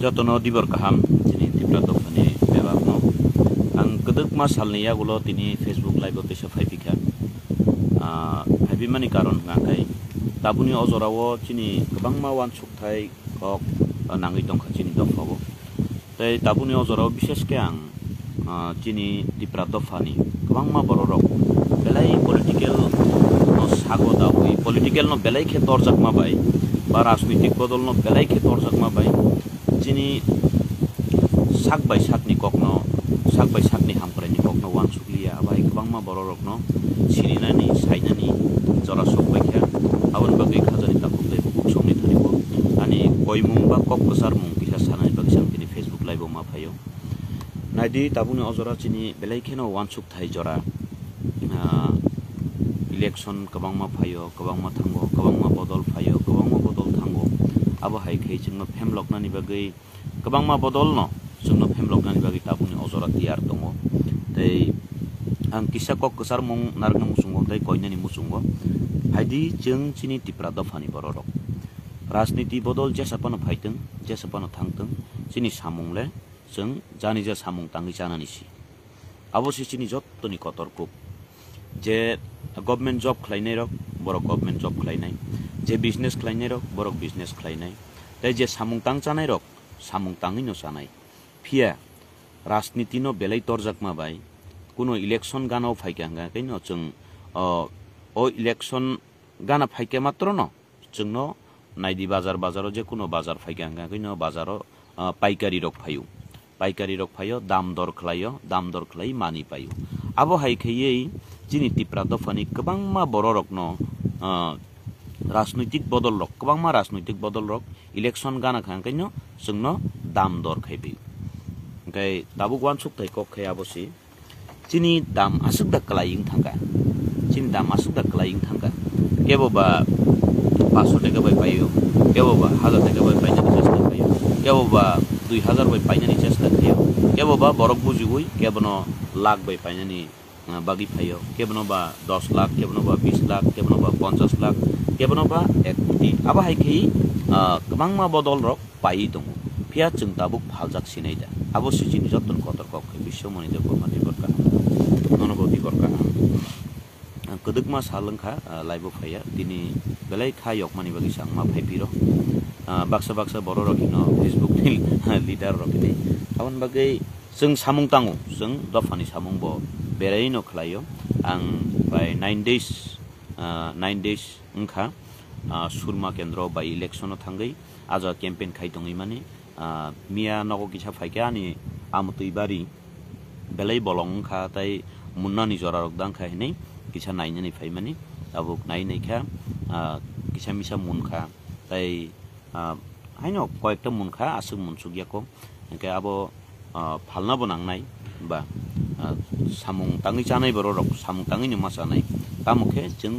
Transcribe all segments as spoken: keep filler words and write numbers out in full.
Jotono dibor kaham, chini Tipra dophani bebakno. Ang kwdwkma salni yagulo tini Facebook live-o teisa phaipikha. Ah, phaipimani karon hwnkha khe tabukni o jorao chini kwbangma uansukthai kok, ah, nangwi tongkha chini dophao. Tei tabukni o jorao bishesh khe ang, ah, chini Tipra dophani kwbangma bororok belai political no sago dawi, political no belai khe torjakma bai ba rajnitik bodol no belai khe torjakma bai chini sak bai sakni kokno, sak bai sakni hamkraini kokno uansukliya, abo hai kwbangma bororokno sirinani, sainani jora sok paikha. Aboni bagwi khajani takhuk tei bukhuk songni thani bo ani koimung ba kok kwcharmung kisa sanani bagwi se ang tini Facebook live-o ma phaio. Naidi, tabukni o jora chini belai kheno uansukthai jora, ah, election kwbangma phaio, kwbangma thango, kwbangma bodol phaio, kwbangma bodol thango. Abo hai khe chwngno phemloknani bagwi, kwbangma bodolno chwngno phemloknani bagwi tabukni o jora tiyar tongo. Tei ang kisa kok kwcharmung narwkna muchungo tei koinani muchungo. Phaidi chwng chini Tipra dophani bororok. Rajniti bodol jesa phano phaitwng, jesa phano thangtwng, chini samung le chwng janija samung tangwi chanani si. Abo se chini jottoni kotor kuk. Je government job khlainairok, borok government job khlainai. Je business khlainairok, borok business khlainai. Tei je samung tang chanairok, samung tangwino chanai. Phiya rajnitino belai torjakma bai kuno election gana-o phaikha hwnkha khe no chwng, o, o election gana phaikha matrono chwngno naidi, bazar, bazaro je kuno bazar phaikha hwnkha khe no bazaro, ah, paikari rok phaio. Paikari rok phaio, dam dor khlaio, dam dor khlai mani paio. Abo hai khaiwi chini Tipra dophani kwbangma bororokno, ah, rajnoitik bodol rok, kwbangma rajnoitik bodol rok election gana kha hwnkhe no chwngno dam dor khai phaio. Hwnkhe tabuk uansuk thai kok khe abo se. Chini dam aswk da kwlai wng thangkha, chini dam aswk da kwlai wng thangkha, kebo ba paanch sho taka bai paio, kebo ba hajar taka bai painani chesta khaio, kebo ba dui hajar bai painani chesta khaio, kebo ba borok bujiwi kebono lakh bai painani, ah, bagwi phaio, kebono ba dos lakh, kebono ba bis lakh, kebono ba ponchas lakh, kebono ba ek koti. Abo hai khe, ah, kwbangma bodol rok paiwi tongo. Phiya chwng tabuk phaljak sinai da. Abo se chini jottoni kotor kok khe Biswamoni Debbarma Dibor kaham. Nono bo Dibor kaham. Ang kwdwkma sal wngkha, ah, live-o phaiya. Tini belai kha yokmani bagwi se ang ma phai phiro. Ah, baksa baksa bororok hino Facebook-ni leader rok hinwi. Aboni bagwi chwng samung tango, chwng dophani samung bo beraino khlaio. Ang bai nine days, ah, nine days wngkha, ah, Surma Kendro by election-o thangwi. Ah jaga campaign khai tongwi mani, ah, miya nogo kisa phaikha ani amtwi bari belai bolong wngkha tei munnani jorarok dangkha hinwi kisa nainani phaimani. Tabuk nai naikha, ah, kisa misa munkha tei, ah, haino koyekta munkha, aswk munsukya kho. Hinkhe abo, ah, phalna bo nangnai ba, ah, samung tangwi chanai bororok samung tangwino ma chanai. Tamo khe chwng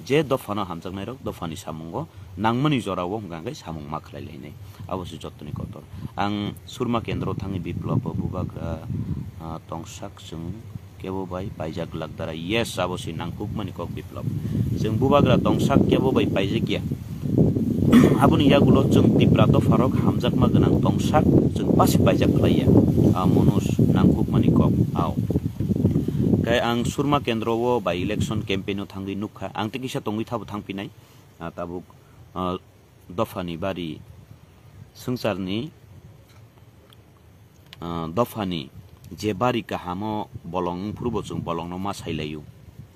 je dophano hamjaknairok dophani samungo nangmani jorao hwnkha khe samung ma khlai lainai. Abo se jottoni kotor. Ang Surma Kendro thangwi Biplop bo bubagra, ah, tongsak chwng kebo bai paijak glak dara. Yes, abo se nangkukmani kok Biplop. Chwng bubagra tongsak kebo bai paijakya. Aboni yagulo chwng Tipra dopharok hamjakma gwnang tongsak chwng pasi paijak khlaiya. Ah, Manoj nangkukmani kok. Ao. Khe ang Surma Kendro o by election campaign o thangwi nukha. Ang tei kisa tongwi thabo thangpinai. Ah, tabuk, ah, dophani bari swngcharni, ah, dophani je bari kahamo bolong wngphuru bo chwng bolongno ma sailaio.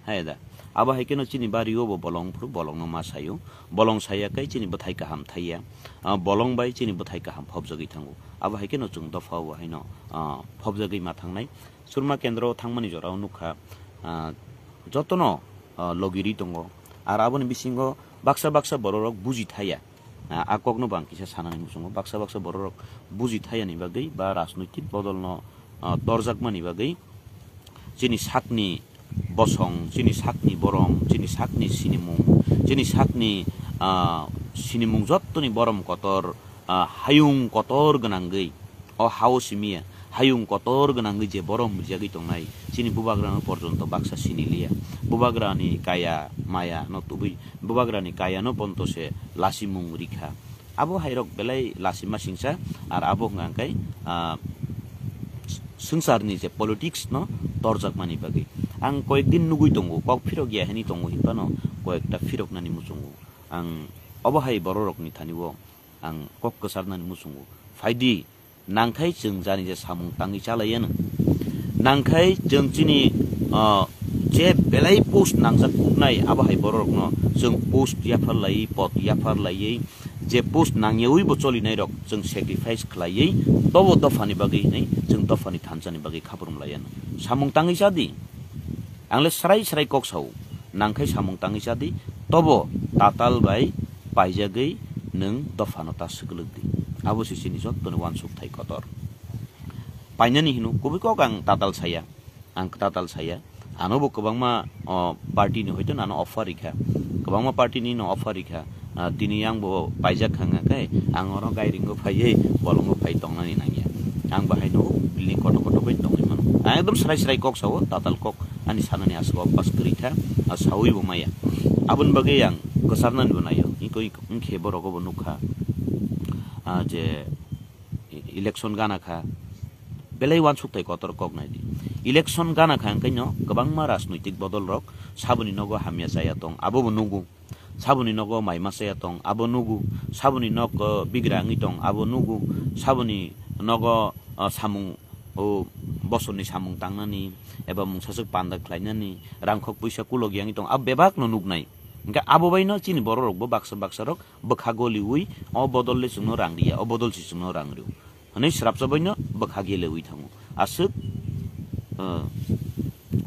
Hai da. Abo hai kheno chini bari o bo bolong wngphuru bolongno ma saio. Bolong saya khe chini bwthai kaham thaiya. Ah, bolong bai chini bwthai kaham phobjagwi thango. Abo hai kheno chwng dopha o haino, ah, phobjagwi ma thangnai. Surma Kendro thangmani jorao nukha, ah, jotono, ah, logiri tongo. Ar aboni bisingo baksa baksa bororok buji thaya. Ah, a kokno bo ang kisa sanani muchungo. Baksa baksa bororok buji thayani bagwi ba rajnoitik bodolno, ah, torjakmani bagwi chini sakni bosong, chini sakni borom, chini sakni sinimung, chini sakni, ah, sinimung jottoni borom kotor, ah, hayung kotor gwnangwi, o hao simiya hayung kotor gwnangwi je borom rijagwi tongnai, chini bubagrano porjonto baksa siniliya. Bubagrani kaya maya no tubui, bubagrani kaya no ponto se lasimung rikha. Abo hai rok belai lasima singsa, ar abo hwnka hwnkhe, ah, swngcharni je politics no torjakmani bagwi. Ang koyek din nugwi tongo, kok phirok ya hwnwi tongo, hinphano koyekta phiroknani muchungo. Ang obo hai bororokni thani o ang kok kwcharnani muchungo. Phaidi, nangkhai chwng jani je samung tangwi chalaiya nw. Nangkhai chwng chini, ah, je belai post nangjak kuknai, abo hai bororokno chwng post yaphar laiwi, pot yaphar laiwi, je post nangyawi bo cholinai rok chwng sacrifice khlaiwi, tobo dophani bagwi hinwi chwng dophani thansa ni bagwi khaphrum laiya nw. Samung tangwi chadi. Ang le srai srai kok sao, nangkhai samung tangwi chadi, tobo tatal bai paijagwi nwng dophano ta swkwlwk di. Abo se chini jottoni uansuk thai kotor. Painani hino, kubui kok ang tatal saya, ang tatal saya. Ano bo kwbangma, o, party ni hoito nano offer rikha, kwbangma party ni no offer rikha. Ah, tini yang bo paijak kha hwnga khe, ang oro gairing bo phaiwi bolong bo phai tongnani nangya. Ang bahai no building kotor kotor bai tongwi mano. Ang ekdom srai srai kok sao, tatal kok ani sanani aswk o pas kwrwi kha, ah, saui bo maya. Aboni bagwi ang kwcharnani bo naio. Iko ik-, wngkhe borok bo nukha, ah, je election gana kha. Belai uansuk thai kotor kok nai di. Election gana kha hwnkhe no kwbangma rajnoitik bodol rok saboni nogo hamya chaya tong, abo bo nugo. Saboni nogo mai masa ya tong, abo nugo. Saboni nogo bigra wngwi tong, abo nugo. Saboni nogo, ah, samung, o, bosorni samung tangnani eba mungsaswk panda khlainani, rangkhok puisa kulok ya wngwi tong, abo bebak no nuknai. Hwnkhe abo bai no chini borok rok bo baksa baksa rok bwkha goliwi, o bodol le chwngno rang riya, o bodol se chwngno rang rw. Hwnwi srapsa bai no bwkha gelewi thango. Aswk, ah,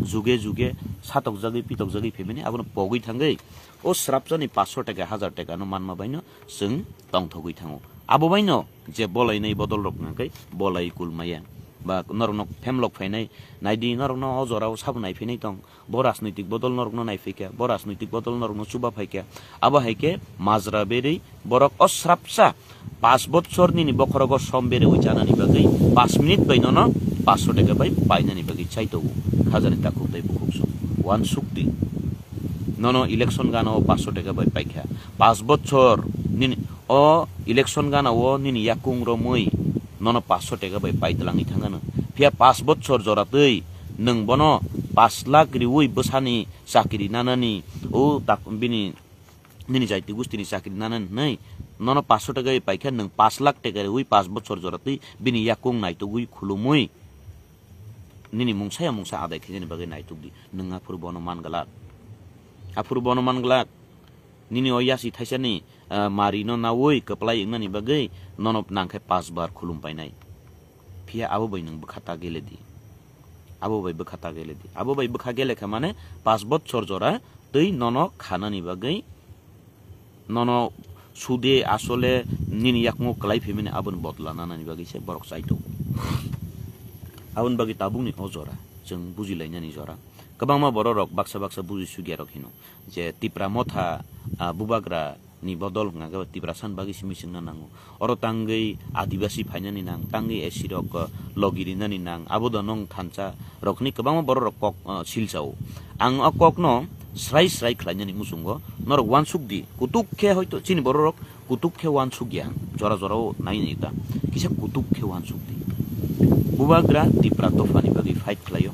juge juge satokjagwi pitokjagwi phaimani abono pogwi thangwi o srapsani paanch sho taka, hajar taka no manma bai no chwng tongthogwi thango. Abo bai no je bolainai bodol rok hwnkhe bolai kulmaya. Ba norok no phemlok phainai, naidi norok no o jora o sabo nai phainai tong. Bo rajnoitik bodol norokno naiphai kha, bo rajnoitik bodol norokno chuba phai kha. Abo hai khe majra berwi borok o srapsa paanch bochor nini bokhorogo som berwi chanani bagwi paanch minute bai nono paanch sho taka bai painani bagwi chai tongo. Khajani takhuk tei bukhuk song uansuk di. Nono election gana o paanch sho taka bai pai kha. Paanch bochor nini o election gana o nini yakung romwi nono paanch sho taka bai pai twlangwi thangano. Phiya paanch bochor jora twi nwng bono paanch lakh riwi bwsani chakri nanani, o tak bini nini jaiti gustini chakri nanani hwnwi nono paanch sho taka bai paikha, nwng paanch lakh taka riwi paanch bochor jora twi bini yakung naitugwi khulumwi nini mungsa ya mungsa adai khainani bagwi naituk di. Nwng aphuru bono man glak. Aphuru bono man glak. Nini o yasi thaisani, ah, mari no nawi kwplai wngnani bagwi nono nangkhe paanch bar khulum painai. Phiya abo bai nwng bwkha ta gele di. Abo bai bwkha ta gele di. Abo bai bwkha gele kha mane paanch bochor jora twi nono khanani bagwi nono sude asole nini yakmo kwlai phaimani aboni bodla nanani bagwi se borok chai tongo. Aboni bagwi tabukni o jora chwng bujilainani jora. Kwbangma borok rok baksa baksa buji sugya rok hino je Tipra Motha, ah, bubagra ni bodol hwnka khe Tiprasa ni bagwi simi swngna nango. Oro tangwi Adibasi phainani nang, tangwi A C rok, uh, logi rinani nang, abo da nong thansa rokni kwbangma borok rok kok, uh, silsa o. Ang o kokno srai srai khlainani muchungo, norok uansuk di, kutuk khe hoito chini borok rok kutuk khe uansuk ya, jora jora o nai nai ta, kisa kutuk khe uansuk di. Bubagra Tipra dophani bagwi fight khlaio,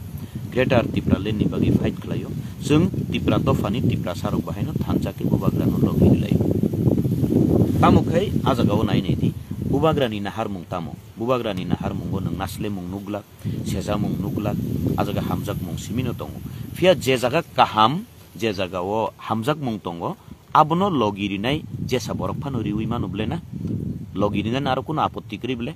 Greater Tipraland ni bagwi fight khlaio. Chwng Tipra dophani Tiprasa rok bahaino thansa khe bubagra no logi rilai. Tamo khai a jaga o nai nai di, bubagra ni naharmung tamo? Bubagra ni naharmungo nwng naslemung nuglak, sejamung nuglak, a jaga hamjakmung simi no tongo. Phiya je jaga kaham, je jaga o hamjakmung tongo, abono logi rinai jesa borok phano riwi mano ble na? Logi rinani aro kuno apotti kwrwi ble?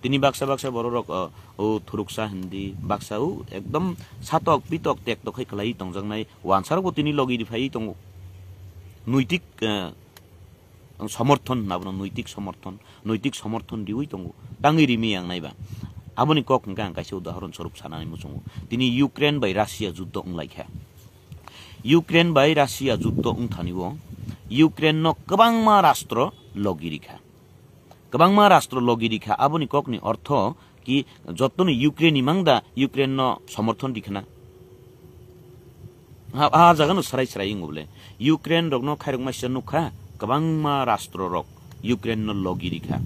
Tini baksa baksa borok rok, o, o thuruksa hindi, baksa o ekdom satok pitok tektok khai kwlaiwi tongjaknai, wansarokbo tini logi riphaiwi tongo. Noitik, eh, somorthon hwnna bono noitik somorthon, noitik somorthon riwi tongo. Tangwi rimi yang naiba. Aboni kok hwnkhe ang kaisa udahoron sorup sanani muchungo. Tini Ukraine bai Russia juddo wnglaikha. Ukraine bai Russia juddo wngthani o Ukraine no kwbangma rastro logi rikha. Kwbangma rastro logi rikha, aboni kokni ortho ki jottoni Ukraine ni mangda Ukraine no somorthon rikhana. Ha, ha jaga no srai srai wngo bole. Ukraine rok no khairok maisa nukha, kwbangma rastro rok Ukraine no logi rikha.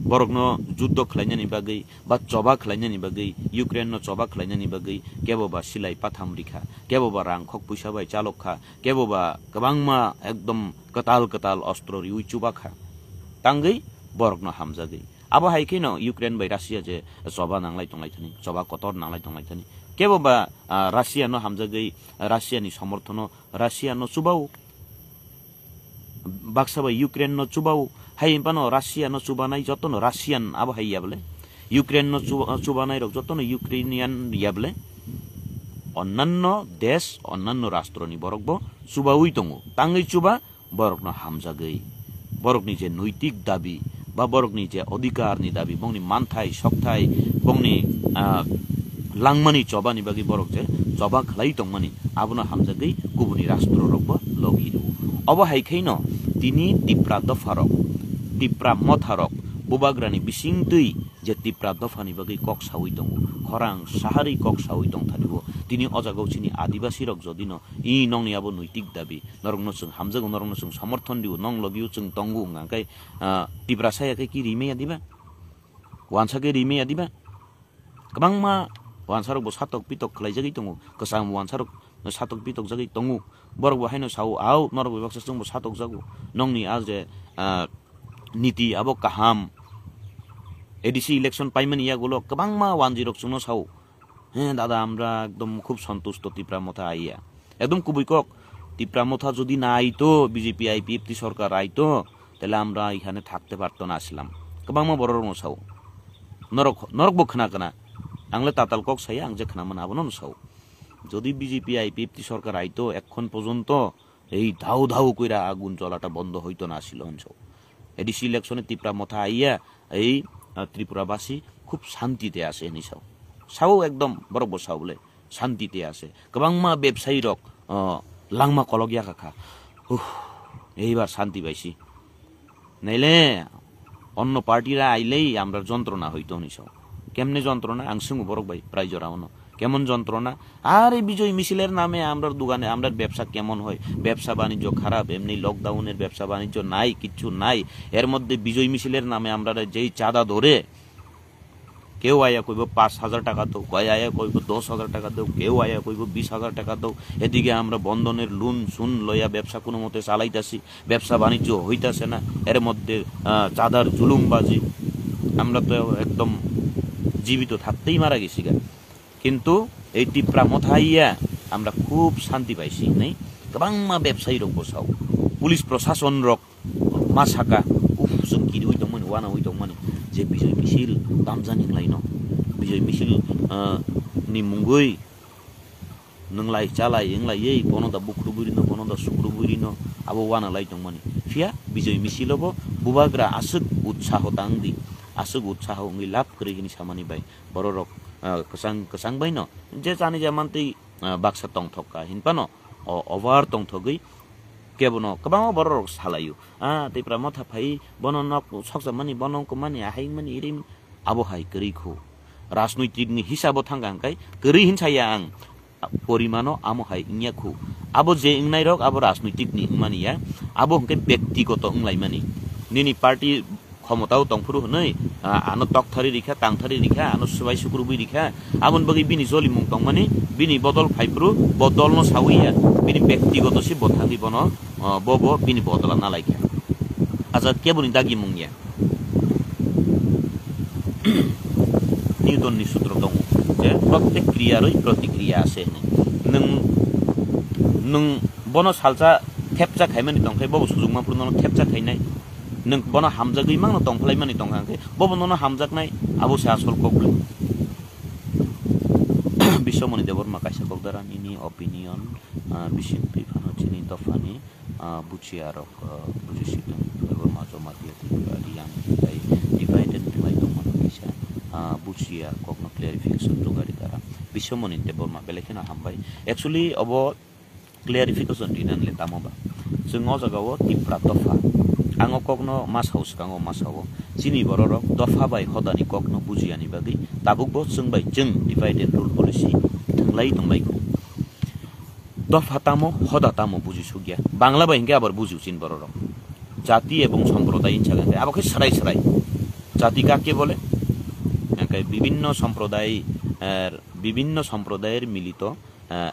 Borokno juddo khlainani bagwi ba choba khlainani bagwi, Ukraine no choba khlainani bagwi kebo ba silai patham rikha, kebo ba rang khok puisa bai chalok kha, kebo ba kwbangma ekdom kwtal kwtal ostro riwi chuba kha. Tangwi borokno hamjagwi. Abo hai kheno Ukraine bai Russia je choba nanglai tonglai thani, choba kotor nanglai tonglai thani. Kebo ba, ah, Russia no hamjagwi, Russia ni somorthono Russia no chubao. Baksa bai Ukraine no chubao. Hai hinphano Russia no chubanai jotono Russian abo hai ya bole. Ukraine no chu-, chubanai rok jotono Ukrainian ya bole. Onnanno desh, onnanno rastro ni borok bo chubawi tongo. Tangwi chuba borokno hamjagwi, borokni je noitik dabi ba borokni je odhikar ni dabi, bongni manthai, sokthai, bongni, ah, langmani chobani bagwi borok je choba khlai tongmani, abono hamjagwi kubuni rastro rok bo logi rwo. Obo hai khaino tini Tipra dopha rok, Tipra motha rok, bubagrani bisingtwi je Tipra dophani bagwi kok sawi tongo, khorang saharwi kok sawi tongthani bo. Tini o jaga o chini adibasi rok jodi no i nongni abo noitik dabi, norokno chwng hamjago, norokno chwng somorthon rio, nong logio chwng tongo wngkha khe, ah, Tiprasa ya khe ki rimaya diba? Wansa khe rimaya diba? Kwbangma wansa rok bo satok pitok khlaijagwi tongo, kwcham wansa rok satok pitok jagwi tongo, borok bo haino sao, "Au, norok bai baksa chwng bo satok jago, nongni a je, ah, niti abo kaham." A D C election paimani yagulo kwbangma wanjwi rok chwngno sao, "He dada, amra ekdom khub sontusto Tipra motha aiya." Ekdom kubui kok, Tipra motha jodi na aito, B J P I P F T sorkar aito, tale amra ikhane thakte parto na aslam. Kwbangma borok rokno sao. Norok, norok bo khna kana. Ang le tatal kok saya, ang je khna mana abono no sao. Jodi B J P I P F T sorkar aito, ekhon pojonto ei dhau dhau koira agun jolata bondo hoito na asilo hinso. A D C election e Tipra motha aiya, ei, ah, Tripura basi khub shanti te ase hinwi sao. Sao ekdom borok bo sao bole, shanti te ase. Kwbangma bebsayi rok, ah, langma kolok ya kha kha. Huh, eibar shanti bai si. Naile, onno party ra ailei amra jontrona hoito hinwi sao. Kemne jontrona? Ang swngo borok bai, prai jora ono. কেমন যন্ত্রণা? আরে বিজয় মিছিলের নামে আমরার দোকানে, আমরার ব্যবসা কেমন হয়? ব্যবসা বাণিজ্য খারাপ, এমনি লকডাউনের ব্যবসা বাণিজ্য নাই, কিচ্ছু নাই। এর মধ্যে বিজয় মিছিলের নামে আমরা যেই চাঁদা ধরে, কেউ আয়া কইব পাঁচ হাজার টাকা দাও, কেউ আয়া কইব দশ হাজার টাকা দাও, কেউ আয়া কইব বিশ হাজার টাকা দাও। এদিকে আমরা বন্ধনের লোন সুন লইয়া ব্যবসা কোনো মতে চালাইতাছি, ব্যবসা বাণিজ্য হইতাছে না। এর মধ্যে, আহ, চাঁদার জুলুমবাজি, আমরা তো একদম জীবিত থাকতেই মারা গেছি গা। কিন্তু এই টিপরা মথা আইয়া আমরা খুব শান্তি পাইছি, নাই? গোবাংমা ব্যবসায়ী রোগ বসাও, পুলিশ প্রশাসন রোগ, ma saka, "Uf, chwng kiriwi tongmani, wanawi tongmani, je Bijoy Misil tamjani wnglaino. Bijoy Misil, ah, ni mungwi nwnglai chalai wnglaiwi bono da bukrubwi rino, bono da sukrubwi rino, abo wanalai tongmani." Phiya Bijoy Misilo bo bubagra aswk utsaho tang di, aswk utsaho wngwi lab kwrwi hini samani bai bororok, ah, kwchang, kwchang baino je chani ja mantwi, ah, baksa tongthok ka hinphano o over tongthogwi kebono kwbangma bororok salaio, "Ah, Tipra motha phai, bono nok sokjamani, bono wngkukmani, ahai wngmani, iri wngmani." Abo hai kwrwi khu. Rajnoitikni hisabo thangkha hwnkhe kwrwi hinsaya ang, porimano amo hai wngya khu. Abo je wngnairok abo rajnoitikni wngmani ya, abo hwnkhe bektigoto wnglaimani. Nini party khomotao tongphuru hwnwi, ah, ano tokthari rikha, tangthari rikha, ano swbai sukrubwi rikha, aboni bagwi bini jolimung tongmani, bini bodol phaiphuru, bodolno sawi ya, bini bektigoto se bo thangwi bono, ah, bo, bo bini bodola nalaikha. Acha keboni dagimung ya. Newton ni sutro tongo je, "Prottek kriyaroi protikriya ase" hwnwi. Nwng, nwng bono salsa thepsa khaimani tongkhe, bobo sujukma phuru nono thepsa khainai. Nwng bono hamjagwi mangno tongphalaimani tongkha hwnkhe, bobo nono hamjaknai, abo se asol kok le. Biswamoni Debbarma kaisa kok dara nini opinion, ah, bising twi phano chini dophani, ah, buchiyarok, ah, bujisitwng Debbarma Jamatia Tripura Reang tei divide and rule tongmani kaisa, ah, buchiya kokno clarification jogari dara. Biswamoni Debbarma belai kheno hambai. Actually obo clarification rinani le tamo ba? Chwng o jaga o Tipra dopha. Ang o kokno ma sao, swkango ma sao. Chini bororok dopha bai hodani kokno bujiyani bagwi tabukbo chwng bai chwng divide and rule policy thwnglai tonglaikho. Dopha tamo, hoda tamo buji sukya. Bangla bai hinkhe abar bujio chini bororok. জাতি এবং সম্প্রদায় হিংসা করে। আবার কি সারাই সারাই জাতি কাকে বলে? একে বিভিন্ন সম্প্রদায়, আহ, বিভিন্ন সম্প্রদায়ের মিলিত, আহ,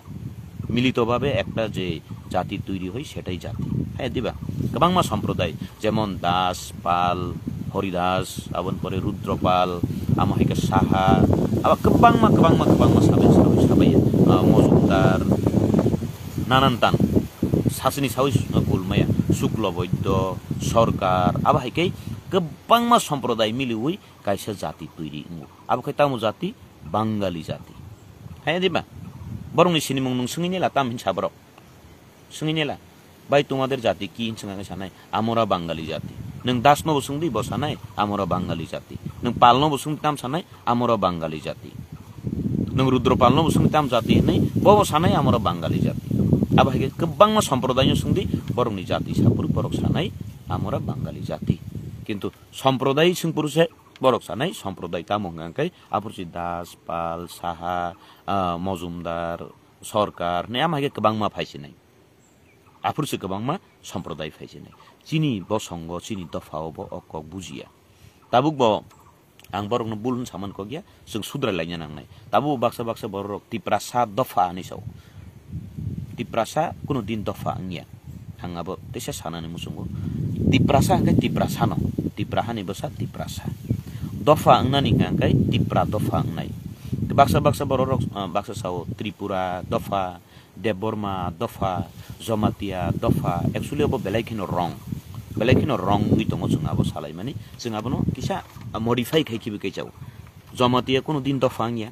মিলিতভাবে একটা যে জাতি তৈরি হয়, সেটাই জাতি। হ্যাঁ, দিবা? Kwbangma সম্প্রদায়, যেমন দাস, পাল, Haridas, aboni pore Rudrapal, amo hai khe saha, abo kwbangma, kwbangma, kwbangma sabai, sabai, sabai, ah, Majumdar, nanan tan, sasini sawi kulmaya, শুক্ল বৈদ্য, সরকার, abo hai khe kwbangma সম্প্রদায় মিলিwi kaisa jati twiwi wngo. Abo khe tamo jati? Bangali jati. Hai diba? Borokni sinimung nwng swngwi naila, tam hinsa borok? Swngwi naila. Bhai, তোমাদের জাতি কি? Hinsa khe sanai, আমরা বাঙালি জাতি. Nwng Das no bo swngdi, bo sanai, আমরা বাঙালি জাতি. Nwng Pal no bo swngdi, tam sanai, আমরা বাঙালি জাতি. Nwng Rudropal no bo swngdi, tam jati hinwi, bo bo sanai, আমরা বাঙালি জাতি. Abo hai khe kwbangma সম্প্রদায় no swngdi, borokni jati saphuru borok sanai, আমরা বাঙালি জাতি. Kintu সম্প্রদায় swngphuru se borok sanai, সম্প্রদায় tamo hwnkha khe, aphuru se Das, Pal, Saha, ah, Mojumdar, Sorkar, hinwi amo hai khe kwbangma phai sinai. Aphuru se kwbangma সম্প্রদায় phai sinai. Chini bosongo, chini dophao bo o kok bujiya. Tabuk bo ang borokno bul hwn samani kok ya, chwng sudrai laina nangnai. Tabuk baksa baksa bororok Tiprasa dopha hinwi sao. Tiprasa kuno din dopha wngya. Ang abo teisa sanani muchungo. Tiprasa hwnkhe Tiprasano. Tipra hani bwsa Tiprasa. Dopha wngnani hwnkhe Tipra dopha wngnai. Baksa baksa bororok, ah, baksa sao Tripura dopha, Debbarma dopha, Jamatia dopha, actually abo belai kheno wrong. Belai kheno wrong wngwi tongo chwng abo salaimani. Chwng abono kisa modify khai khibi kaichao. Jamatia kuno din dopha wngya,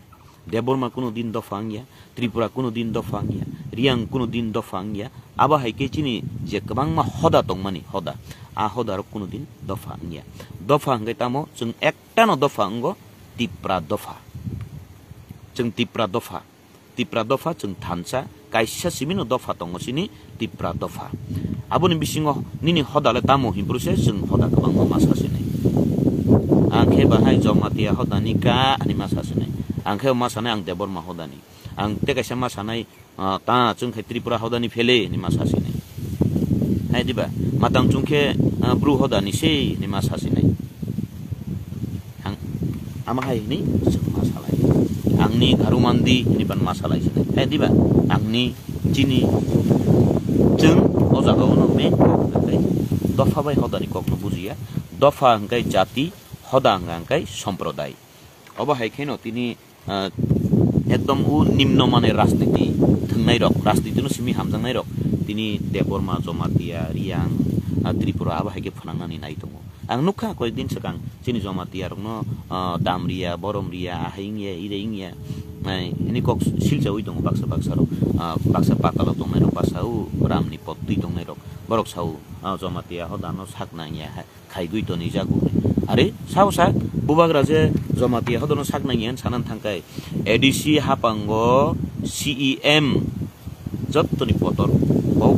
Debbarma kuno din dopha wngya, Tripura kuno din dopha wngya, Riang kuno din dopha wngya. Abo hai khe chini je kwbangma hoda tongmani hoda, a hoda rok kuno din dopha wngya. Dopha hwnkhe tamo chwng ektano dopha wngo, Tipra dopha. Chwng Tipra dopha. Tipra dopha chwng thansa, kaisa simino dopha tongo chini Tipra dopha. Aboni bisingo nini hoda le tamo hinphuru se chwng hoda kwbangma ma sa sinai. Ang khe bahai Jamatia hodani ka hinwi ma sa sinai. Ang khe ma sanai ang Debbarma hodani. Ang tei kaisa ma sanai, ah, ta chwng khe Tripura hodani phele hinwi ma sa sinai. Hai diba? Matang chwng khe, ah, Bru hodani se hinwi ma sa sinai. Ang, ama hai hinwi chwng ma salai. Angni Garo mandi hinwi ban ma salai sinai. Hai diba? Angni, chini, chwng o jaga o no main kok hwnkhe dopha bai hodani kokno bujiya. Dopha hwnkhe jati, hoda hwnkhe somprodai. Obo hai kheno tini, ah, ekdom o nimno mane rajniti thwngnai rok, rajniti no simi hamjaknai rok. Tini Debbarma, Jamatia, Riang, ah, Tripura abo hai khe phwnangnani nai tongo. Ang nukha koyekdin swkang chini Jamatia rokno, ah, Damria, Boromria, ahai wngya, ire wngya, ai, hini kok silchawi tongo baksa baksa rok. Ah, baksa patalo tongnai rok, baksa o Ramni pot twi tongnai rok. Borok sao, ah, Jamatia hodano sak nangya hai, khaigwi tonijago. Are, sao sa, bubagra je Jamatia hodano sak nangya hin sanan thangkai. A D C hapango C E M jottoni kotor bo,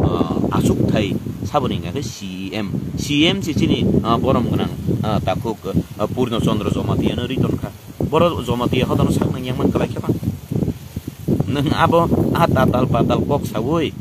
ah, achuk thai saboni hwnka khe C E M. C E M se chini, ah, borom gwnang, ah, takhuk, ah, Purno Chandra Jamatia no ri tonkha. Boro Jamatia hodano sak nang yang man kwlai khe ba. Nwng abo a tatal patal kok sawi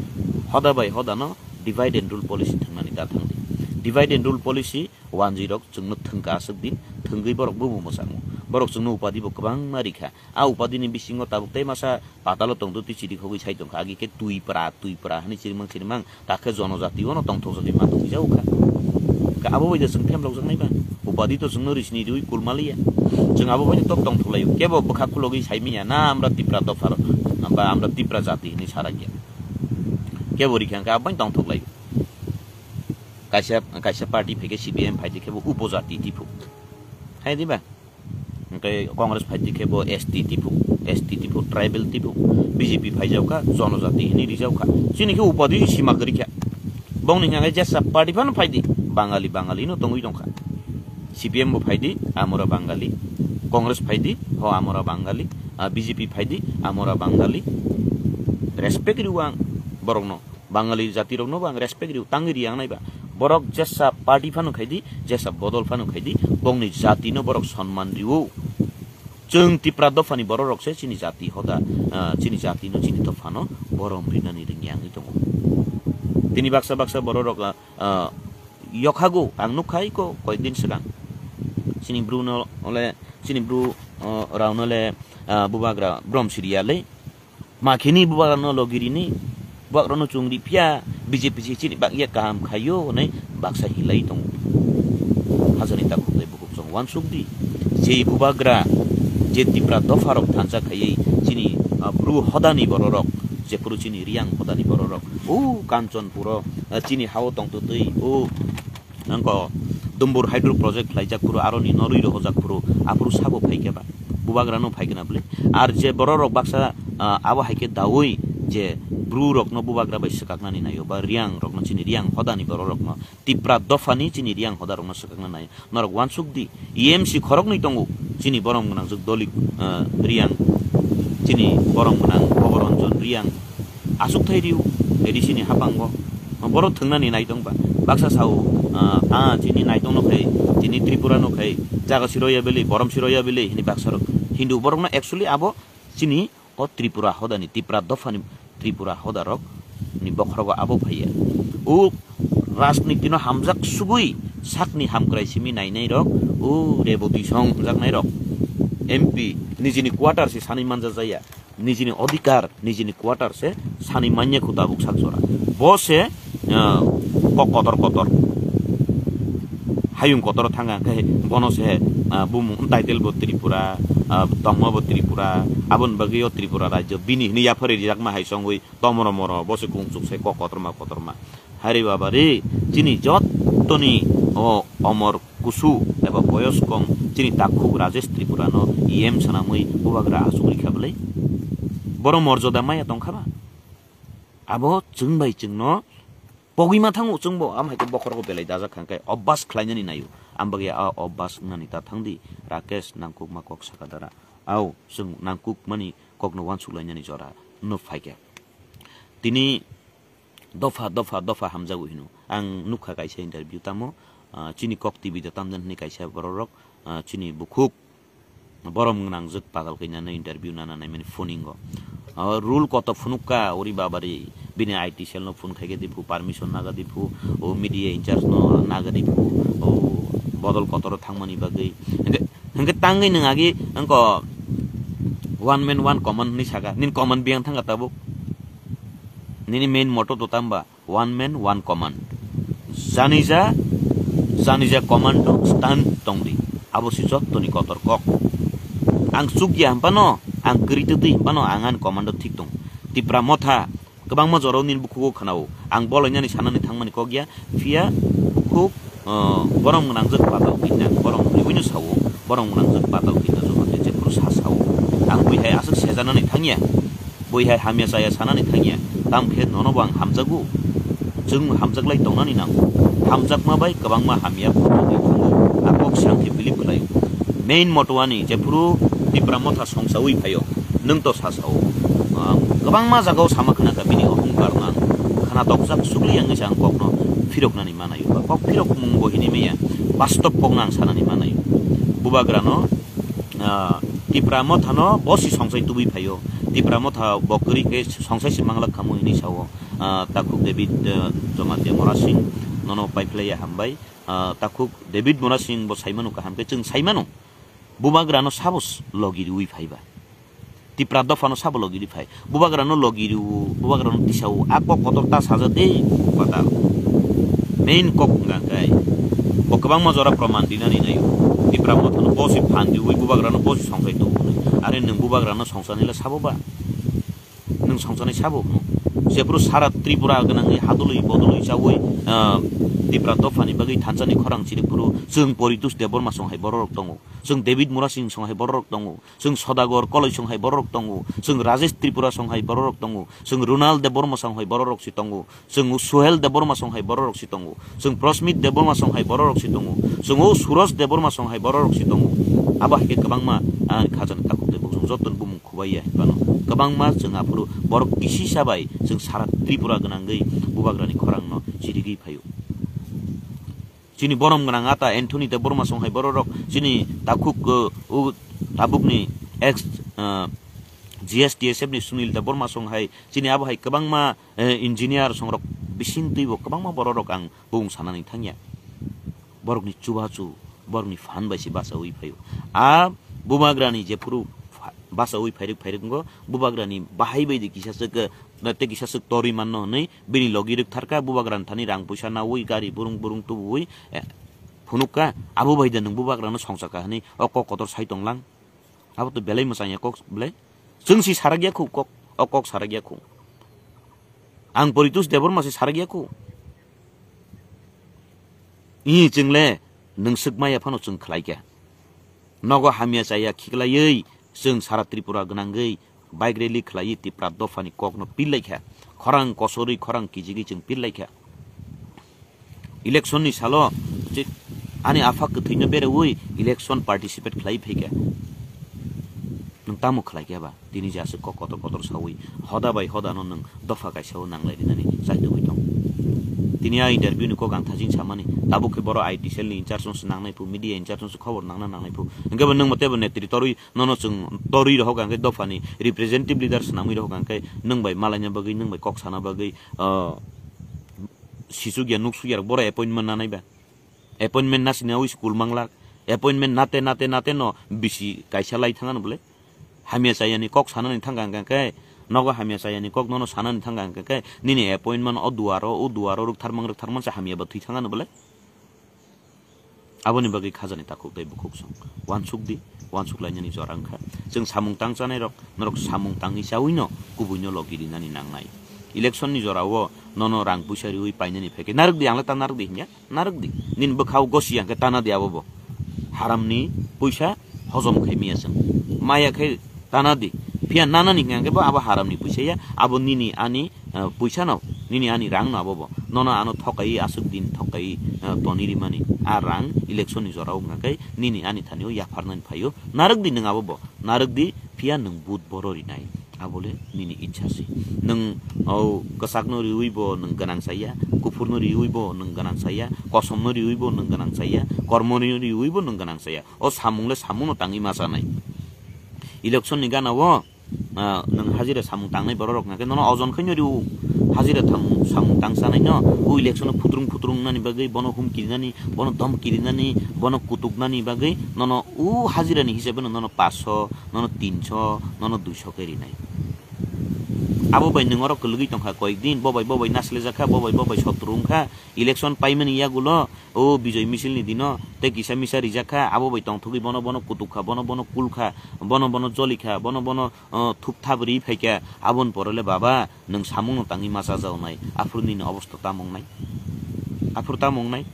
hoda bai hodano divide and rule policy thwngnani da thangdi. Divide and rule policy wanjwi rok chwngno thwngka aswk din, thwngwi borok bubo mwchango. Borok chwngno upadi bo kwbangma rikha. A upadini bisingo tabuk tei masa patalo tongdo twi chiri khogwi sai tongkha. Agi khe twipra, twipra hwnwi chirimang chirimang, ta khe jonojati ono tongthok jagwi ma tongwi jago kha. Ka abo bai da chwng phemlok jaknai ba? Upadi to chwngno risni riwi kulmaliya. Chwng abo bai tok tongthok laio. Kebo bwkha khulogwi sai miya na amra tipra dopha ba amra tipra jati hwnwi sarakya. Kebo rikha hwnkhe abo bai tongthok laio. Kaisa, kaisa party phaikhe C P I M phaidi khebo upojati tiphu. Hai diba? Hwnkhe Congress phaidi khebo S T tiphu, S T tiphu, tribal tiphu. B J P phaijaokha, jonojati hinwi rijaokha. Chini khe upadi sima kwrwikha. Bongni hwnka khe jesa party phano phaidi, Bangali, Bangali no tongwi tongkha. C P M bo phaidi, amora Bangali. Congress phaidi, ho amora Bangali. Ah, B J P phaidi, amora Bangali. Respect rw ang borokno. Bangali jati rokno bo ang respect rw, tangwi ri ang nai ba. Borok jesa party phano khaidi, jesa bodol phano khaidi, bongni jati no borok sonman rw. Chwng Tipra dophani borok rok se chini jati hoda, ah, chini jati no, chini dopha no borom rinani ringya wngwi tongo. Tini baksa baksa borok rok, ah, ah, yokhago ang nukha iko koyekdin swkang. Chini bru no le, chini bru, o, rao no le, ah, bubagra brom siriya le. Ma khini bubagra no logirini, bubagra no chungri phiya, B J P si chini bak ya kaham khayo, hwnwi baksa hilai tongo. Hajani takhuk tei bukhuk chwng uansuk di. Je bubagra, je Tipra dopha rok thansa khaiwi chini, ah, bru hodani bororok, jephuru chini Riyang hodani bororok, o Kanchanpuro, ah, chini hao tongtwtwi, o Nangko Dumbur hydro project khlaijak phuru, aroni norwi rohojak phuru, aphuru sabo phaikhe ba? Bubagrano phaikhe na bwle? Ar je bororok baksa, ah, abo hai khe daui je bru rokno bubagra bai swkaknani naio, ba Riyang rokno, chini Riyang hodani bororokno, Tipra dophani chini Riyang hoda rokno swkakna naio. Norok uansuk di, E M C khoroknwi tongo, chini borom gwnangjwk Dolik, ah, Riyang, chini borom gwnang Bhoboranjan Riyang, aswk thai riu A D C ni hapango. Borok thwngnani naitong ba. Baksa sao, ah, ah, chini naitong no khai, chini Tripura no khai, jaga siroya bili, borom siroya bili, hini baksa rok. Hindu borok no actually abo chini o Tripura hodani, Tipra dophani Tripura hoda rok ni bokhorogo abo phaiya. O rajniti no hamjak sugui sakni hamkrai simi nainai rok, o reboti song jaknai rok, M P nijini quarter se sanwi manja jaya. Nijini odhikar, nijini quarter se sani manya kho tabuk sak jora. Bo se, ah, kok kotor kotor. Hayung kotor thanga khe bono se, ah, bumung title bo Tripura, ah, tongma bo Tripura, aboni bagwi o Tripura rajyo bini hini yaphari rijakma hai songwi tomoro moro bo se kung chuk se kok kotorma kotorma. Hari baba re, chini jottoni o omor kusu eba boyos kom chini takhuk Rajesh Tripura no E M swnamwi bubagra asugri kha bwle? Boro morjoda maya tong kha ba? Abo chwng bai chwngno pogwi ma thango, chwngbo am hai khe bokhorogo belai dajak kha khe obbas khlainani naio. Am bagwi a obbas wngnani ta thang di, Rakesh nangkukma kok saka dara. Ao, chwng nangkukmani kokno uansuk lainani jora no phai kha. Tini dopha, dopha, dopha hamjago hino. Ang nukha kaisa interview tamo, ah, chini Kok T V da tamjani hwnwi kaisa bororok, ah, chini bukhuk borom gwnangjwk patal khe nana interview nana naimani phoningo. Ah, rule koto phunukka ori babari, bini I T cell no phone khaikhe diphu, permission naga diphu, o media in charge no naga diphu, o bodol kotoro thangmani bagwi. Hwnkhe, hwnkhe tangwi nwng agi wngko one man one command hwnwi saka, nini command biyang thangkha tabuk? Nini main motto to tamba? One man, one command. Janija, janija command to stand tongdi. Abo si jottoni kotor kok. Ang chukya hwnphano, ang kwrwi twtwi hwnphano, ang ani command o thik tong. Tipra motha, kwbangma jorao nini bukhugo khwnao. Ang bolainani sanani thangmani kok ya, phiya bukhuk, ah, borom gwnangjwk patal kinna, borom riwino sao, borom gwnangjwk patal kinna jora je jephuru sa sao. Ang bui hai aswk sejanani thangya. Bui hai hamya chaya sanani thangya, tamo khe nono bo ang hamjago. Chwng hamjaklai tongnani nango. Hamjakma bai kwbangma hamya phunukgwi thango. A kok se ang khe believe khlaio. Main motto ani jephuru Tipra motha songsaui phaio, nwng to sa sao. Ah, kwbangma jagao sama khna kha bini ohongkar no ang khna tokjak sugli ang se ang kokno phiroknani manaio. Ba kok phirokmung bo hinwi maya, bastob kokno ang sanani manaio. Bubagrano ah, Tipra mothano bo si songsai tubui phaio. Tipra motha bo kwrwi khe songsai se manglak khamu hinwi sao. Ah, takhuk David, ah, Jamatia Mora Singh nono paiphlaiya hambai. Ah, takhuk David Mora Singh bo saimano kaham khe chwng saimano. Bubagrano sabo s-, logi riui phaiba. Tipra dophano sabo logi ri phai. Bubagrano logi riu, bubagrano tisao, a kok kotor ta saja de, patal. Main kok wngkha khe, bo kwbangma jora proman rinani naio. Tipra mothano bo se phan riui, bubagrano bo se songsai tubu hwnwi. Are nwng bubagrano songsanai le sabo ba? Nwng songsanai sabo hwno? Jephuru sara Tripura gwnangwi hadului bodului chaui, ah, Tipra dophani bagwi thansani khorang chiriphuru chwng Poritos Debbarma song hai bororok tongo. Chwng David Murasing song hai bororok tongo. Chwng Sodagar Koloi song hai bororok tongo. Chwng Rajesh Tripura song hai bororok tongo. Chwng Runal Debbarma song hai bororok si tongo. Chwng Suhel Debbarma song hai bororok si tongo. Chwng Prosmit Debbarma song hai bororok si tongo. Chwng o Suraj Debbarma song hai bororok si tongo. Abo hai khe kwbangma, ah, khajani takhuk tei bukhuk chwng joto ni bumung khubaiya hinphano. Kwbangma chwng aphuru borok kisisa bai chwng sara Tripura gwnangwi bubagrani khorangno chirigwi phaio. Chini borom gwnang ata Anthony Debbarma song hai bororok, chini takhuk, uh, uh, tabukni ex, uh, G S T S F ni Sunil Debbarma song hai, chini abo hai kwbangma, eh, engineer songrok bising twibo kwbangma bororok ang bung sanani thangya. Borokni chubachu, borokni phan bai se bachaui phaio. A bubagrani jephuru pha-, bachaui phairwk phairwk wngo, bubagrani bahai bai de kisa swk, eh, tei kisa swk torwi manno hwnwi bini logi rwktharkha, bubagrani thani rang puisa naui, gari burung burung tubuui, eh, phunukha, abo bai de nwng bubagrano songchakha hwnwi o kok kotor sai tonglang. Abo to belai mwchangya kok belai. Chwng si sarakya khu kok, o kok sarakya khu. Ang Poritos Debbarma se sarakya khu. Ih, chwng le nwng swk maya phano chwng khlai kha. Nogo hamya chaya khiklaiwi chwng sara Tripura gwnangwi bike rally khlaiwi Tipra dophani kokno pil lai kha. Khorang kosorwi khorang kijigwi chwng pil lai kha. Election ni salo je ani apha kwthwino bereui election participate khlai phaikha. Nwng tamo khlai kha ba? Tini je aswk kok kotor kotor saui hoda bai hoda no nwng dopha kaisa o nanglai rinani chaitugwi tong. Tini a interview ni kok ang thajin samani, tabuk khe boro I T cell ni in charge no se nangnai phu, media in charge no se khobor nangna nangnai phu. Hwnkhe bo nwng bo teibo netri torwi nono chwng torwi rohok ang khe dopha ni representative leader swnamwi rohok ang khe nwng bai malaina bagwi, nwng bai kok sana bagwi, ah, sisuk ya nuksuk ya rok boro appointment nanai ba. Appointment nasinaui school manglak. Appointment nate nate nate no bisi kaisa lai thangano bole. Hamya chayani kok sanani thangka hwnkha khe, nogo hamya chayani kok nono sanani thangka hwnkha khe, nini appointment o duaro, o duaro rwktharmang rwktharmang se hamya ba thwi thangano bole. Aboni bagwi khajani takhuk tei bukhuk song. Wansuk di, wansuk lainani jora wngkha. Chwng samung tang chanai rok, norok samung tangwi chaui no kubui no logi rinani nangnai. Election ni jora o nono rang puisa riui painani phaikhe narwk di, ang le ta narwk di hinya. Narwk di. Nini bwkhao gosi ya hwnkhe tana di abo bo. Haramni puisa hojom khai miya chwng. Maya khai tana di. Phiya nanani hwnkhe bo abo haramni puisa ya. Abo nini ani, eh, puisa no, nini ani rang no abo bo. Nono ano thokai aswk din thokai, eh, toni rimani. A rang election ni jorao wngkha khe nini ani thani o yapharnani phaio. Narwk di nwng abo bo. Narwk di phiya nwng but boro rinai. Abole nini ichha se. Nwng o kwchakno riui bo nwng gwnang chaya, kuphurno riui bo nwng gwnang chaya, kosomno riui bo nwng gwnang chaya, kormoni riui bo nwng gwnang chaya. O samung le samungno tangwi ma chanai. Election ni gana o, ah, nwng hajira samung tangnai borok rok hwnkhe nono ojon khaino riu hajira tang samung tang chanai no. O election o phutrung phutrung nani bagwi bono humki rinani, bono domki rinani, bono kutuk nani bagwi nono o hajira ni hisabe no nono paso, nono tinso, nono duiso khe rinai. Abo bai nwng oro kwlwgwi tongkha koyek din, bo bai bo bai naslejak kha, bo bai bo bai sotro wngkha, election paimani yagulo o Bijoy misil ni dino tei kisa misa rijak kha, abo bai tongthogwi bono bono kutuk kha, bono bono kul kha, bono bono joli kha, bono bono, o, thup thap ri phai kha, aboni pore le baba nwng samung no tangwi ma chajawnai, aphuru nini obosta tamo wngnai? Aphuru tamo wngnai?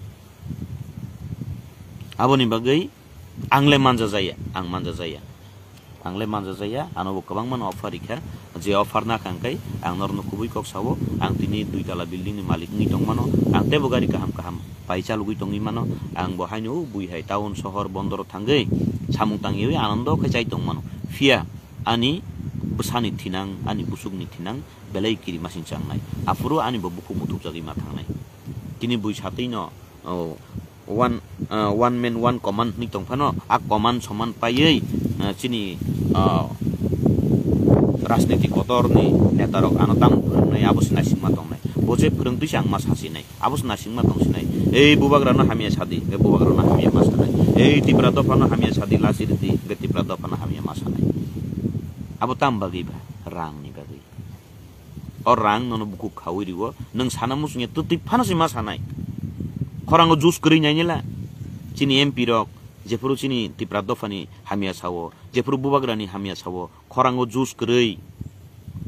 Aboni bagwi ang le manja jaya, ang manja jaya. Ang le manja jaya, ano bo kwbangma no offer rikha. Je offer nakha hwnkhe ang norokno kubui kok sao, ang tini dui tala building ni malik wngwi tongmano, ang teibo gari kaham kaham pai chalogwi tongwi mano, ang bo haino bui hai town sohor bondoro thangwi samung tangwi anondo khe chai tongmano. Phiya ani bwsani thinang, ani busukni thinang belai kirimasing changnai. Aphuru ani bo bukhuk muthupjagwi ma thangnai. Tini bui satwi no, o, one, ah, one man one command hinwi tongphano, a command soman paiwi, ah, chini, ah, rajniti kotorni netarok ano tamo phwrwngnai abo se naisingma tongnai. Bo je phwrwngtwi se ang ma sasinai, abo se naisingma tongsinai. Ei bubagrano hamya sadi, hwnkhe bubagrano hamya ma sanai. Ei Tipra dophano hamya sadi, lachiridi, hwnkhe Tipra dophano hamya ma sanai. Abo tamo bagwi ba? Rangni bagwi. O rang nono bukhuk khaui rio, nwng sana muchungya twtwi phano se ma sanai. Khorango juice kwrwi nainila. Chini M P rok, jephuru chini Tipra dophani hamya sao, jephuru bubagrani hamya sao, khorango juice kwrwi,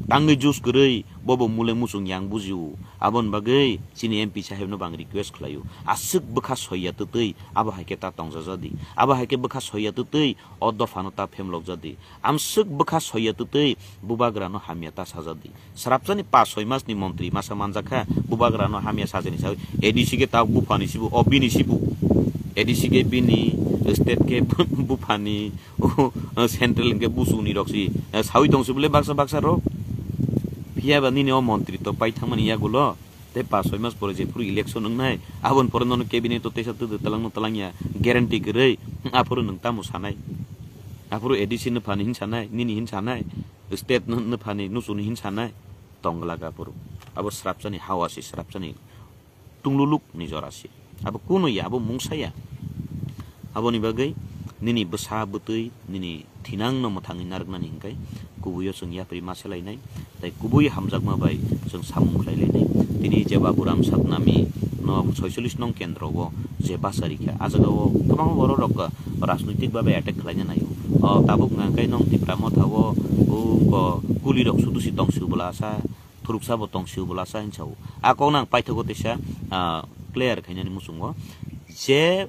tangwi juice kwrwi, bobo mule muchung yang bujio. Aboni bagwi chini M P sahebno bo ang request khlaio. Aswk bwkha soiya twtwi, abo hai khe ta tongjaja di. Abo hai khe bwkha soiya twtwi, o dophano ta phemlokja di. Amswk bwkha soiya twtwi bubagrano hamya ta saja di. Srapsani pas soi masni montri masa manjakha, bubagrano hamya sajani sawi A D C khe ta buphani sibu, o bini sibu. A D C khe bini, state khe buphani, o, central hwnkhe busuni rok si, sawi tong si bole baksa baksa rok. Phiya ba nini o montri to pai thangmani yagulo. Tei pas soi mas pore jephuru election wngnai, aboni pore nono cabinet o teisa twdw twlangno twlangya guarantee kwrwi, aphuru nwng tamo sanai? Aphuru A D C no phani hin sanai, nini hin sanai, state no, no phani nuchuni hin sanai? Tongglak aphuru. Abo srapsani hawa si, srapsani tungluluk ni jora si. Abo kunu ya, abo mungsa ya. Aboni bagwi nini bwsa bwtwi, nini thinangno mwthangwi narwknani hwnkhe kubuio chwng yapri ma selainai, tei kubui hamjakma bai chwng samung khlailainai. Tini je Baburam Satnami no soicholish nong kendro o je basa rikha, a jagao kwbangma bororok rajnoitik babe attack khlaina naio. O tabuk hwnkhe nong Tipra Motha o, o, o kulirok sudu si tong sibwla sa, thuruksa bo tong sibwla sa hinsa o. A kokno ang paithago teisa, ah, clear khainani muchungo je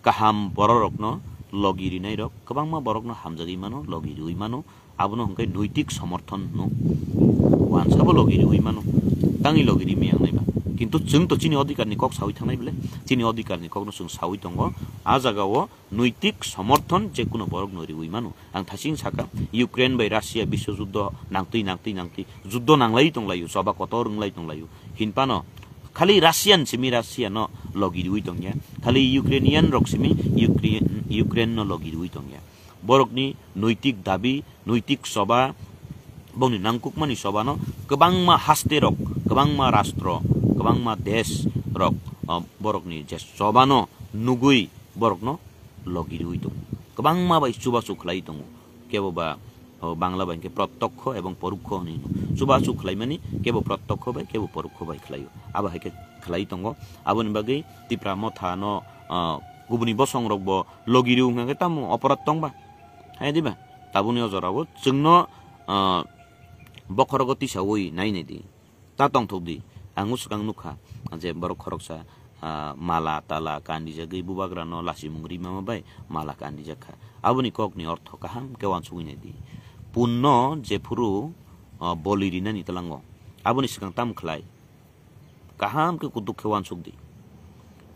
kaham bororokno logi rinairok kwbangma borokno hamjagwi mano, logi riwi mano, abono hwnkhe noitik somorthon hwno. Wansabo logi riwi mano, tangwi logi rimaya wngnai ba. Kintu chwng to chini odhikarni kok sawi thangnai bwle, chini odhikarni kokno chwng sawi tongo. A jagao noitik somorthon je kuno borokno riwi mano. Ang thasing saka, Ukraine bai Russia biswojuddo nangtwi, nangtwi, nangtwi, juddo nanglai tonglaio, choba kotor wnglai tonglaio. Hinphano khali Russian simi Russia no logi riwi tongya, khali Ukrainian rok simi Ukraine, Ukraine no logi riwi tongya. Borokni noitik dabi, noitik choba, bongni nangkukmani chobano kwbangma haste rok, kwbangma rastro, kwbangma desh rok, ah, borokni je chobano nugwi borokno logi riwi tongo. Kwbangma bai chubachu khlai tongo. Kebo ba, o, Bangla bai hwnkhe protokho ebong porokho hwnwi hino. Chubachu khlaimani kebo protokho bai, kebo porokho bai khlaio. Abo hai khe khlai tongo. Aboni bagwi Tipra Motha no, ah, kubuni bosong rok bo logi riwi hwnkhe tamo oporad tong ba? Hai di ba? Tabukni o jorao chwngno, ah, bokhorogo tisawi nai nai di. Ta tongthok di, ang swkang nukha je borok khoroksa, ah, mala tala kandijagwi bubagrano lachimung rimama bai mala kandijak kha. Aboni kokni ortho kaham khe uansugwi nai di. Punno jephuru, ah, boli rinani tlango, aboni swkang tamo khlai? Kaham khe kutuk khe uansuk di.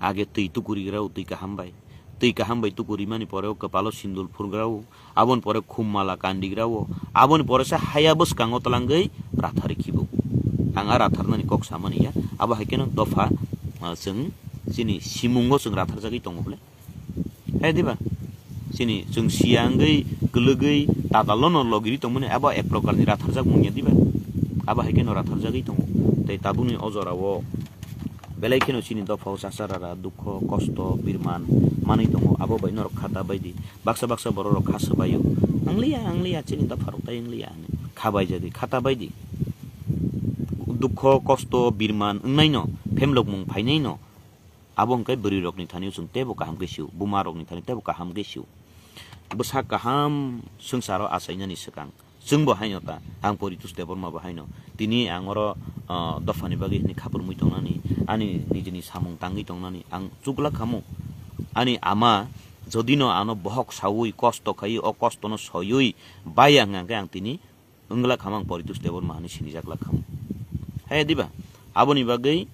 Age twi tukurigrao twi kaham bai. Twi kaham bai tukurimani pore o kwpalo sindul phurgrao. Aboni pore khum mala kandigrao. Aboni pore se haya bwskango twlangwi rathar khibo. Ang a ratharnani kok samani ya. Abo hai kheno dopha, ah, chwng chini simungo chwng ratharjagwi tongo bole. Hai diba? Chini chwng siya wngwi, kwlwgwi, tatalono logiri tongmani abo ek prokarni ratharjak mung ya diba? Abo hai kheno ratharjagwi tongo. Tei tabukni o jorao belai kheno chini dophao chasarara dukho, kosto, birman manwi tongo. Abo bai norok khata bai di. Baksa baksa bororok kha swbaio. Wngliya, wngliya, chini dopharok tai wngliya hwnwi kha baijagwi khata bai di. Dukho, kosto, birman wngnaino, phemlokmung phainaino. Abo hwnkhe bwrwirokni thani chwng teibo kaham khe sio, bumarokni thani teibo kaham khe sio. Bwsa kaham swngcharo achainani swkang chwngbo haino ta, ang Poritos Debbarma bo haino. Tini ang oro, ah, dophani bagwi hwnwi khapurmui tongnani, ani nijini samung tangwi tongnani ang chukla khamu. Ani ama jodino ano bohok saui kosto khaiwi o kostono soiwi baiya hwnkha khe ang tini wngla khamu, ang Poritos Debbarma hwnwi sinijak la khamu. Hai diba? Aboni bagwi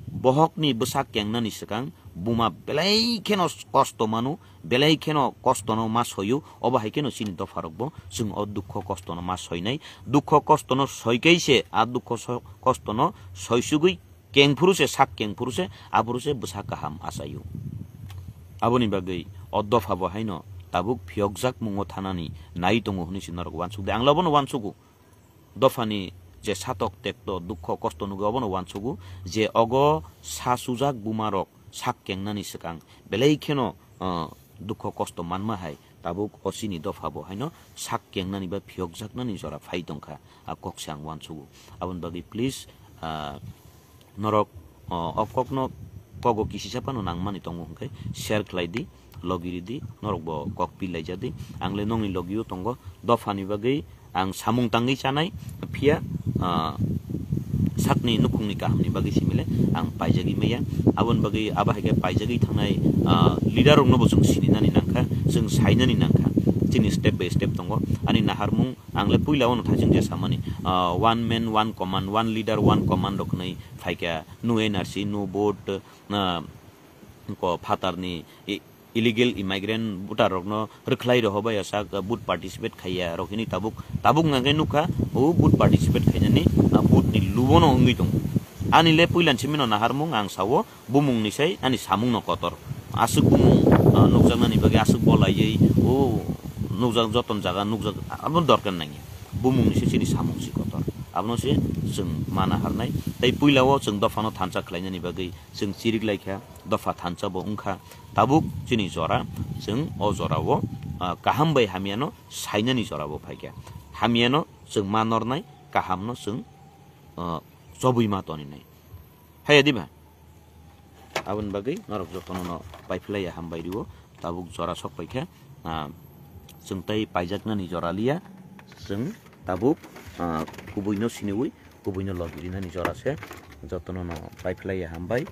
bohokni bwsak kengnani swkang buma belai kheno kosto mano, belai kheno kostono ma soio, obo hai kheno chini dopharokbo chwng o dukho kostono ma soinai. Dukho kostono soikai se a dukho so-, kostono soisugwi kengphuru se, sak kengphuru se, aphuru se bwsa kaham achaio. Aboni bagwi o dophabo haino tabuk phiyokjak mungo thanani nai tongo hwnwi se norok uansuk di. Ang le obono uansugo. Dophani je satok tekto dukho kosto nugwi obono uansugo je ogo sa sujak bumarok sak kengnani swkang belai kheno, ah, dukho kosto manma hai tabuk o chini dophabo haino sak kengnani ba phiyokjaknani jora phai tongkha, a kok se ang uansugo. Aboni bagwi please, ah, norok, o, o kokno kogo kisisa phano nangmani tongo hwnkhe share khlai di, logi ridi, norok bo kok pi laija di. Ang le nongni logio tongo, dophani bagwi ang samung tangwi chanai, phiya, ah, sakni nukhungni kahamni bagwi simi le ang paijagwi maya. Aboni bagwi abo hai khe paijagwi thangnai, ah, leader rokno bo chwng sininani nangkha, chwng sainani nangkha. Chini step by step tongo. Ani naharmung ang le puila ono thaching je samani, ah, one man, one command, one leader, one command rok hwnwi phaikha, no N R C, no vote, ah, ko phatarni i-, illegal immigrant voter rokno rwkhlai rohobai sak, ah, vote participate khaiya rok hini tabuk, tabuk hwnkha khe nukha, o vote participate khainani, ah, vote ni lubono wngwi tongo. Ani le puilan simino naharmung ang sao, bumungni sai ani samungno kotor. Aswk bumung, ah, nukjaknani bagwi aswk bolaiwi, o nukjak joton jaga nukjak, abo dorkar nangya. Bumungni se chini samung se kotor. Abono se chwng mana harnai. Tei puilao chwng dophano thansa khlainani bagwi chwng chirik lai kha, dopha thansa bo wng kha. Tabuk chini jora, chwng o jorao, ah, kaham bai hamyano sainani jora bo phai kha. Hamyano chwng ma nornai, kahamno chwng, ah, chobwi ma toninai. Haiya diba? Aboni bagwi norok jotono no paiphlaiya hambai rio. Tabuk jora sok paikha, ah, chwng tei paijaknani jora liya, chwng tabuk, ah, kubuino siniwi, kubuino logi rinani jora se. Jotono no paiphlaiya hambai,